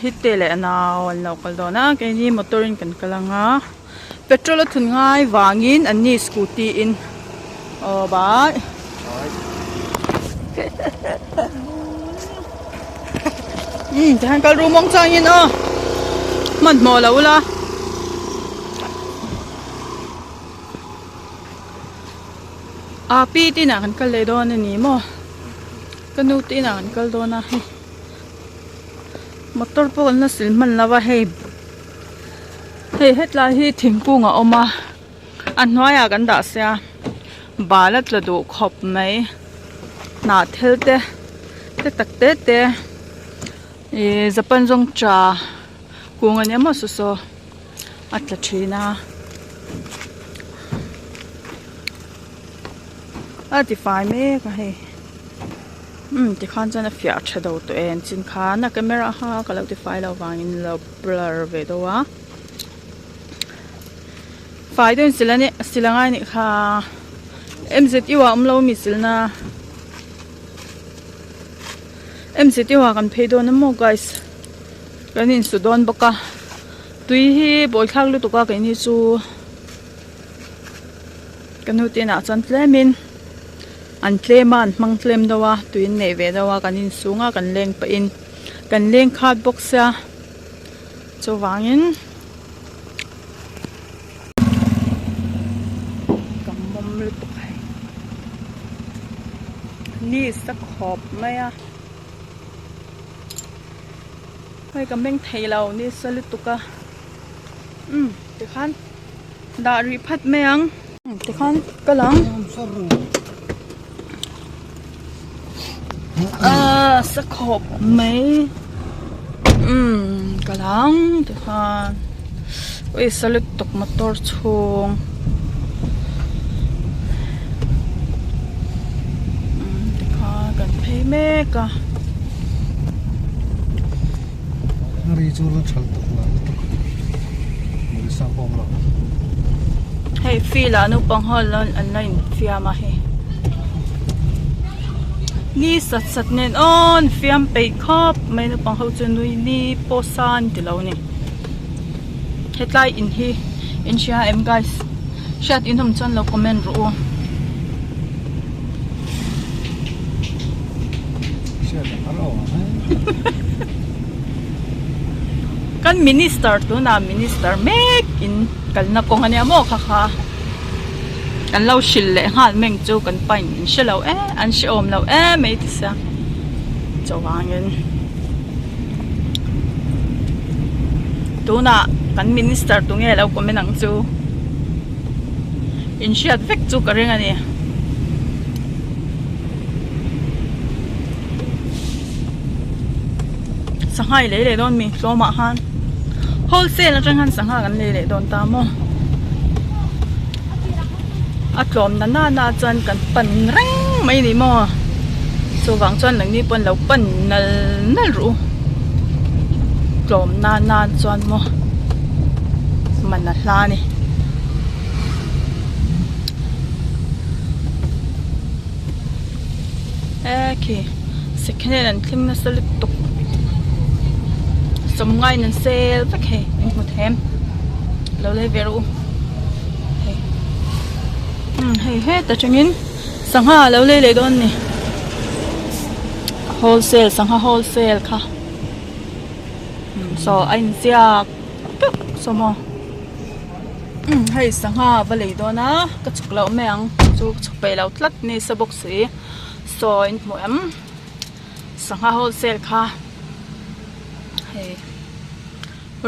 Hite leh a nau an lo kal dawn a keini motor in kan kal ang a petrol a thun ngai vangin an ni scooty in aw bye umm tihian kal ru mawng changin aw hmanhmawh lo ula. Ah pi te inah kan kal leh dawn a ni maw ka nu te inah kan kal dawn a hei motor pawh kan la sil hman lo a hei hei hetlai hi thingkung a awm a a hnuaiah kan dah sia bal a tla duh khawp mai hnah thil te te tak te te ih japan zawng cha kung a ni emaw saw saw. a tla thin a a ti fai mek a hei umm tikhan chuan a fiah tha do tawh em chin khan a camera kha ka lo ti fai loh vangin lo blur ve deuh a fai deuhin sil a nih sil a ngai anih kha M Z U ah a awm lo mi silna M Z U ah kan phei dawn a maw guys. Kan insu dawn bawk a tui hi bawithlak lutuk a keini chu ka nu te inah chuan tlemin an tlem a an hmang tlem deuh a tui an neih ve deuh a kan insung a kan leng pahin kan leng khat bawk sia chuvangin ka mawm lutuk hei ni sa khawp mai a. Hei ka meng thei lo ni sa lutuk a umm tikhan dah rih phat mai ang tikhan ka lang aaa sa khawp mai umm ka lang tikhan ui sa lutuk motor chhung umm tikhan kan phei mek a. Hei field ah naupang ho an la infiam a hei ni sat sat nen aw an fiam peih khawp mai naupang ho chu nui ni pawh sa an ti lo a ni hetlai in hi in hria em guys hriat in awm chuan lo comment rawh u. Kan minister tunah minister mek in kalna kawng ania maw kha kha kan lo hrilh leh nghal meng chu kan pain an hre lo em an hre awm lo em mai ti sia chuvangin tunah kan minister tunge lo comment ang chu in hriat vek chu ka ring a ni. Sangha i lei leh dawn mi tlawmah khan wholesale atang khan sangha kan lei leh dawn ta maw a tlawm na nana chuan kan pan reng mai a ni maw chuvang chuan nangni pawn lo pan nal nal rawh u tlawm na nan chuan maw man a hla a ni. E khi second hand an thleng nasa lutuk sawmngaiin an sel vek hei in hmu thei em lo lei ve rawh u hei umm hei hetah tangin sangha alo lei leh dawn a ni wholesale sangha wholesale kha saw a inziak teuh saw maw umm hei sangha va lei dawn a ka chhuk loh mai ang chu ka chhuk peih lo tlat nisa bawk si saw in hmu em sangha wholesale kha hei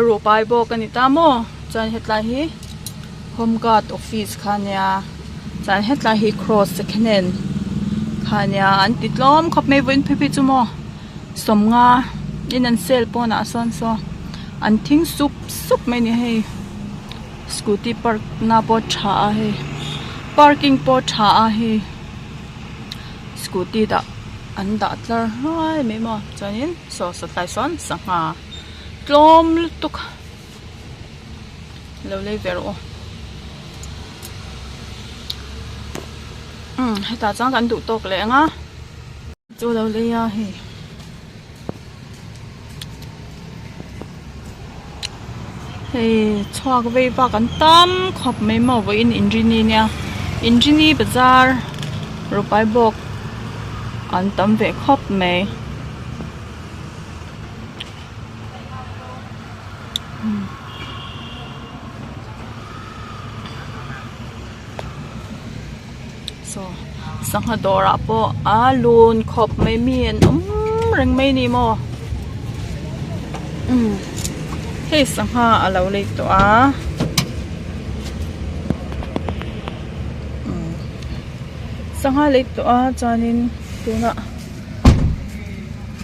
rupai bawk a ni ta maw chuan hetlai hi home guard office kha a nia chuan hetlai hi cross second hand kha a nia an ti tlawm khawp mai vawiin phei phei chu maw. Sawmnga in an sale pawnah sawn saw an thing sup sup mai a ni hei scooty park na pawh tha a hei parking pawh tha a hei scooty dah an dah tlar hluai mai maw chuanin saw sawtlai sawn sangha tlawm lutuk lo lei ve rawh u umm hetah chuan kan duh tawk leh ang a. Chu lo lei a hei. Hei chhuak vei vak an tam khawp mai maw vawiin inrini nia inrini bazar rupai bawk an tam ve khawp mai. Saw sangha dawrah pawh a lun khawp mai mi an awm reng mai a ni maw umm hei sangha a lo lei tawh a umm sangha a lei tawh a chuanin tunah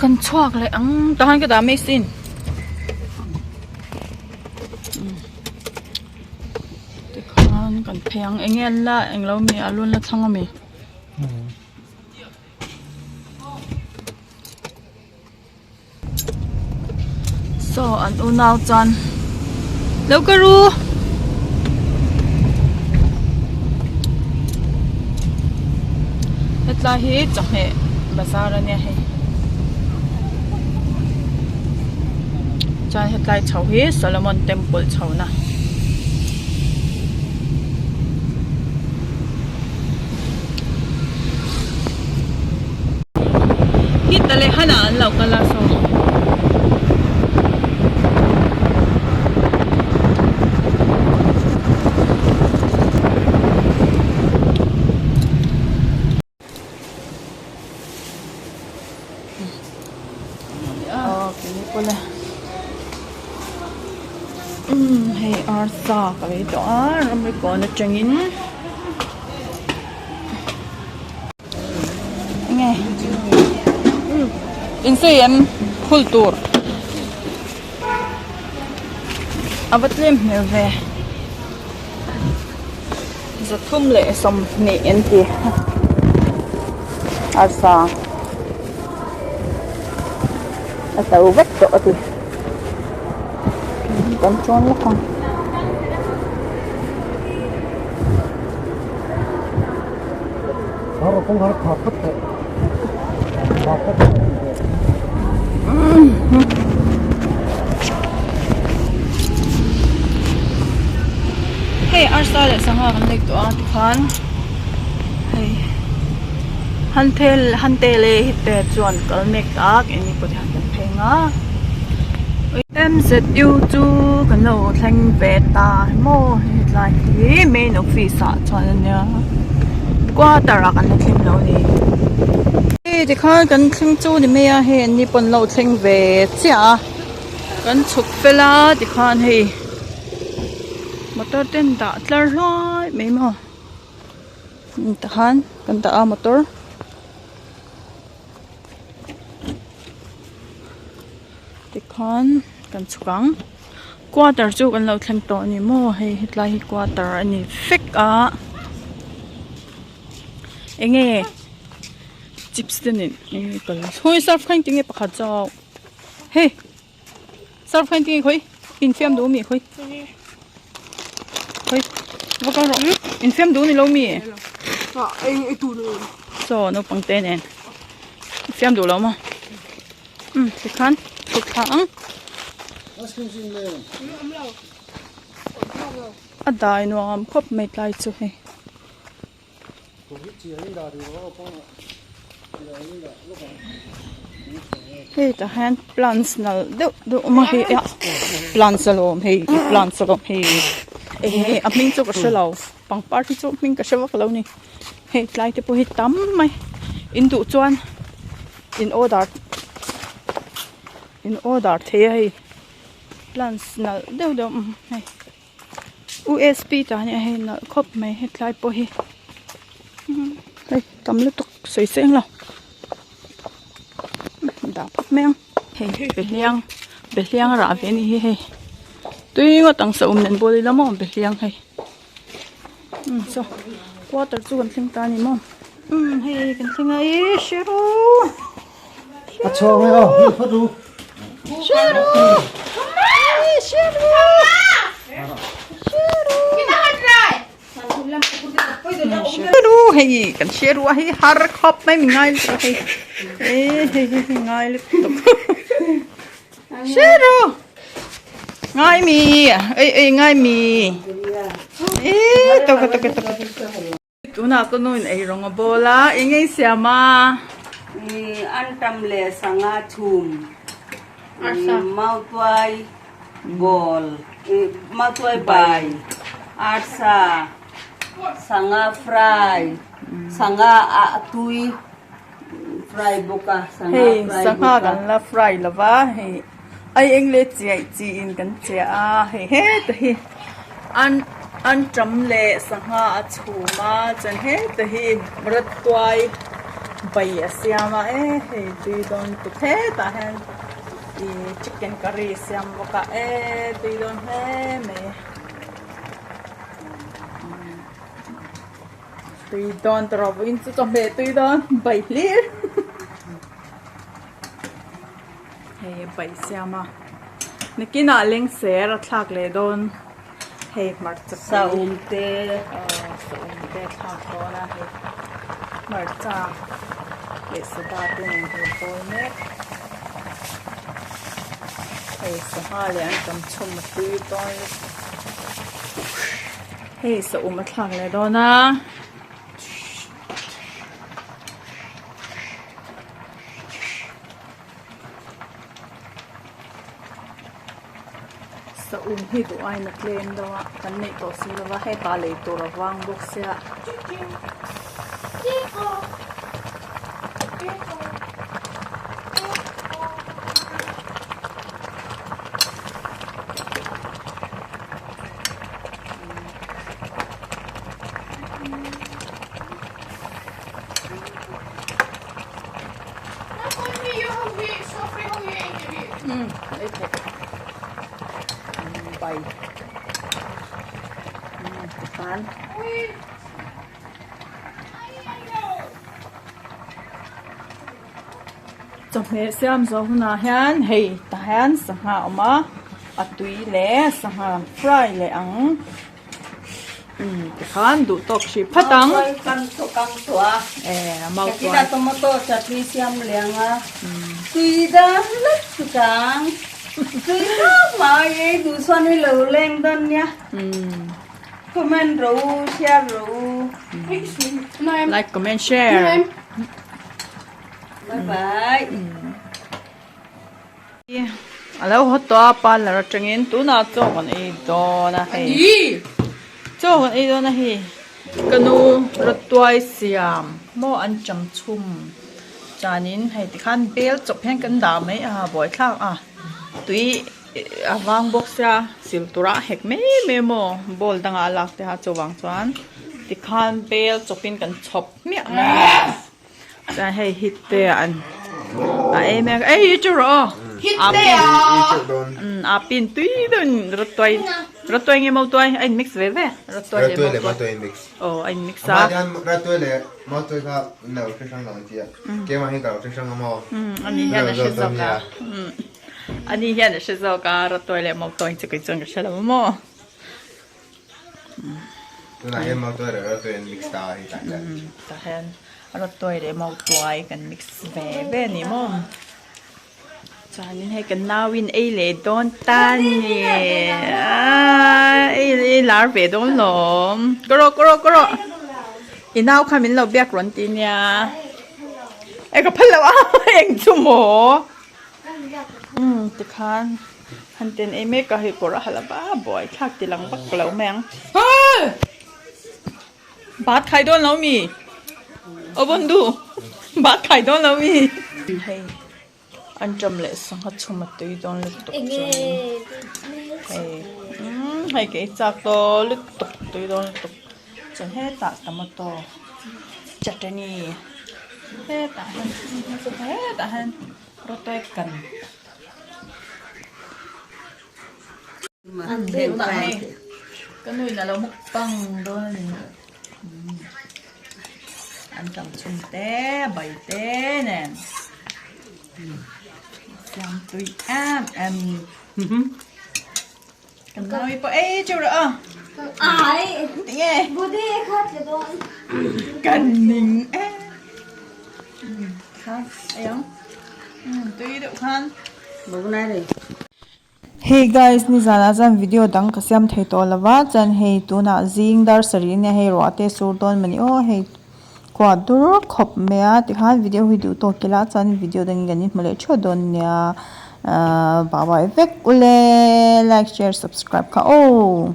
kan chhuak leh ang tah hian ka dah mai sin. Tikhan kan phei ang enge an la englo mi alu an la thlang ami saw an unau chuan lo ka ru hetlai hi chawhmeh bazar ania hei chuan hetlai chho hi Solomon temple chho na heta leh hanah an lo kal a saw. Hei arsa ka lei tawh a ramri kawn atangin enge insawi em phul tur a va tlem hmel ve. 320 an ti arsa a to vek tawh a ti kan chuan lawk ang. Hei arsa leh sangha kan lek tawh a tikhan hei hanthel hante leh hite chuan kal mek tak eng nge pawh hian kan pheng a M_Z_U chu kan lo thleng ve ta maw hetlai hi main office ah chuan a nia quarter ah kan la thleng lo a ni hei tikhan kan thleng chu ni mai a hei an ni pawh an lo thleng ve chiah a kan chhuk fel a tikhan hei motor te an dah tlar hluai mai maw tikhan kan dah a motor. Tikhan kan chhuk ang quarter chu kan lo thleng tawh a ni maw hei hetlai hi quarter a ni vek a enge chips te nen enge kal hawi surf kha engtin nge pakhat zawk hei surf kha engtin nge khawi infiam duh ami khawi khawi va kal rawh infiam duh ni lo mi chaw naupang te nen infiam duh lo maw. Umm tikhan chhuk thla ang a dai nuam khawp mai tlai chu hei. Hei tah hian plants nalh deuh deuh a awm a hei ah plants alawm hei plants alawm hei eng a hming chu ka hre lo pangpar hi chu hming ka hre vak lo a ni hei tlai te pawh hi tam mai in duh chuan. In order in order thei a hei plants nalh deuh deuh umm hei U_S_P tah ania hei nalh khawp mai hetlai pawh hi umm hei tam lutuk sawi seng lo dah phawt mai ang hei behliang behliang a rah ve anih hi hei tui ngawt ang saum nen bawl ila maw behliang hei. Umm saw quarter chu kan thleng ta a ni maw umm hei kan thleng a ih hre ru A chhuak mai aw hei phawt ru hre ru ih hre ru hre ru hei kan hre ru a hei har khawp mai min ngai lutuk a hei eh hei hei ngai lutuk hre ru. Ngai mi ei ei ngai mi e tawk tawk tawk tunah ka nu in ei rawng a bawl a eng ei siam a Antam leh sangha chhum mautuai bawl mautuai bai arsa sangha fry sangha ah tui fry bawk a sangha Hei fry bawk sangha a kan la fry lo va hei ai eng leh chiaih chi in kan chiah a hei heta hi an antam leh sangha a chhum a chuan heta hi rawtuai bai a siam a e hei tui dawn tuk hetah hian ih chicken curry a siam bawk a e tui dawn hle mai. Tui dawn ta rawh vawiin chu chawhmeh tui dawn bai hlir hei a bai siam a nakinah lengser a thlak leh dawn hei hmarcha pui saum te aw saum te a thlak dawn a hei hmarcha leh soda te nen hei a bawl mek hei sangha leh antam chhum a tui dawn lutuk. Hei saum a thlak leh dawn a. Saum hi duh aiin a tlem deuh a kan neih tawh si lova hetah lei tur a vang bawk sia. Chawhmeh siam zawh hunah hian hei tah hian sangha a awm a a tui leh sangha fry leh ang umm tikhan duh tawk hrih phat ang eh mau tuai tomato chutney siam leh ang a tui dan lek tuk ang tui khawp mai ei duh chuan i lo leng dawn nia comment rawh u share rawh u like comment share. Bye bye. A lo haw tawh a parlour atangin tunah chaw kan ei dawn a hei chaw kan ei dawn a hei ka nu rawtuai siam maw an chang chhum chuanin hei tikhan bel chawp hian kan dah mai a buaithlak a tui a vang bawk sia sil tura a hek mai mai maw bowl dangah a lak te kha chuvang chuan tikhan bel chawpin kan chhawp hmiah mai a. Chuan hei hit te an a ei mek a ei chu rawh aw a pin tui deuh in rawtuai rawtuai nge mautuai a in mix ve ve rawtuai leh mautuai aw a in mix a rawtuai leh mautuai kha lo hre hrang lo an tia keimah hian ka lo hre hrang a maw ani hian a hre zawk a ani hian a hre zawk a rawtuai leh mautuai chu kei chuan ka hre lo a maw. Tunah hian mautuai leh rawtuai an mix ta a hei tah hian. Tah hian rawtuai leh mautuai kan mix ve ve a ni maw. Chuanin hei kan nauin ei leh dawn ta a ni. Ei ei lar ve dawn lawm. Ka rawh ka rawh ka rawh. I nau kha min lo biak rawn ti nia. E ka phal lo a eng chu maw. Tikhan. Han ten ei mek a hei kawr a ha lova buai thlak ti lang vak lo mai ang bat khai dawn lo mi aw bon du bat khai dawn lo mi hei an ṭam leh sangha chhum a tui dawn lutuk chuan hei hei ke i chak tawh lutuk tui dawn lutuk chuan hetah tomato chutney hetah hian hetah hian rawtuai kan. Ka nu in a lo mukbang dawn a ni an tam chhung te bai te nen siam tui em em kan nau pawh ei teuh rawh a tinge kan ning em kha ei ang tui deuh khan. Hey guys nizanah chuan video dang ka siam thei tawh lo va chuan hei tunah zing dar sarih nia hei ruah te sur dawn mawni aw hei kuah dur khawp mai a tikhan video hi duh tawk ila chuan video dangin kan inhmu leh theuh dawn nia ahh bye bye vek ule like share subscribe kha aw.